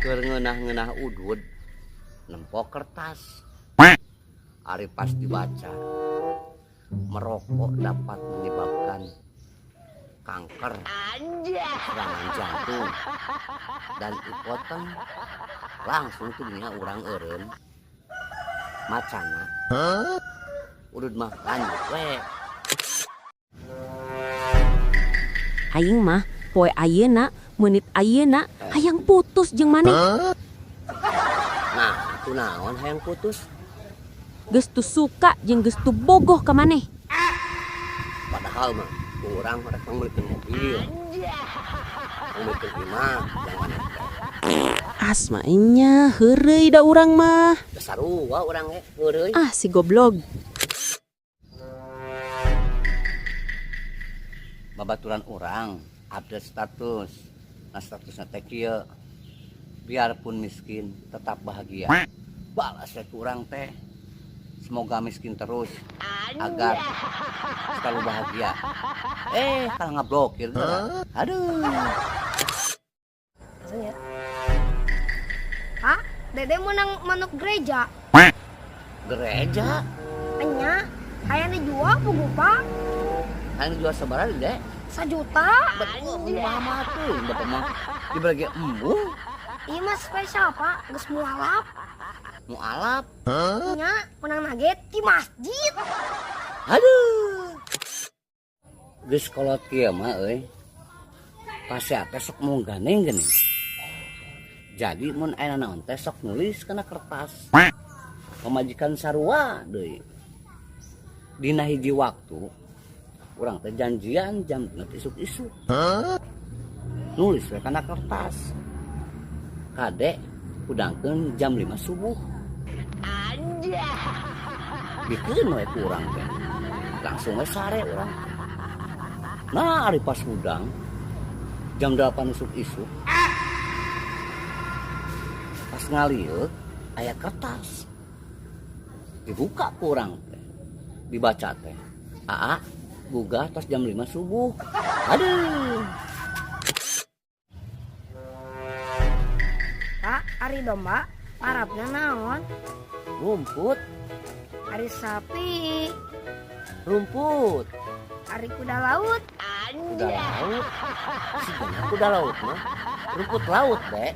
Keur ngeunah-ngeunah udud nempo kertas. Ari pas dibaca, merokok dapat menyebabkan kanker, serangan jantung, dan ipoten. Langsung tuh dunia urang eureun macana. Udud mah lanjut we. Aing mah poe ayeuna, menit ayeuna hayang putus jeung maneh. Nah, itu naon hayang putus? Geus teu suka jeung geus teu bogoh ka maneh. Padahal mah urang rek meulikeun mobil. Meulikeun imah, jangan teh. Asma nya heureuy da urang mah. Geus sarua urang ge heureuy. Ah, si goblok. Babaturan urang update status. Nah, statusnya teh kieu. Biarpun miskin tetap bahagia. Balas teh urang teh. Semoga miskin terus agar selalu bahagia. Kalau ngeblokir geura. Aduh. Langsung ya. Pak, Dede menang manuk gereja. Gereja? Enya, hayang dijual pugu, Pak. Hayang dijual sabaraha, Dek? 1 juta. Betul, mama tuh, bapak mah dibagi embung. Iya mah spesial, Pak, geus mualaf. Mualaf? Nya, menang nage di masjid. Aduh. Geus kolot kieu mah euy. Pasti teh sok mau gandeng geuning. Jadi mun aya naon teh sok nulis kana kertas. Pamajikan sarua deui. Dina hiji waktu urang teh janjian jam 6 isuk-isuk. Nulis we kana kertas. Kade hudangkeun jam 5 subuh. Bikeun we ku urang teh. Langsung we sare urang. Nah, ari pas hudang jam 8 isuk-isuk. Pas ngalieuk aya kertas. Dibuka ku urang teh. Dibaca teh. Aa, gugah tos jam 5 subuh. Aduh. Pak, ari domba parabna naon? Rumput. Ari sapi. Rumput. Ari kuda laut. Kuda laut. Sigana kuda laut mah. Rumput laut, Dek.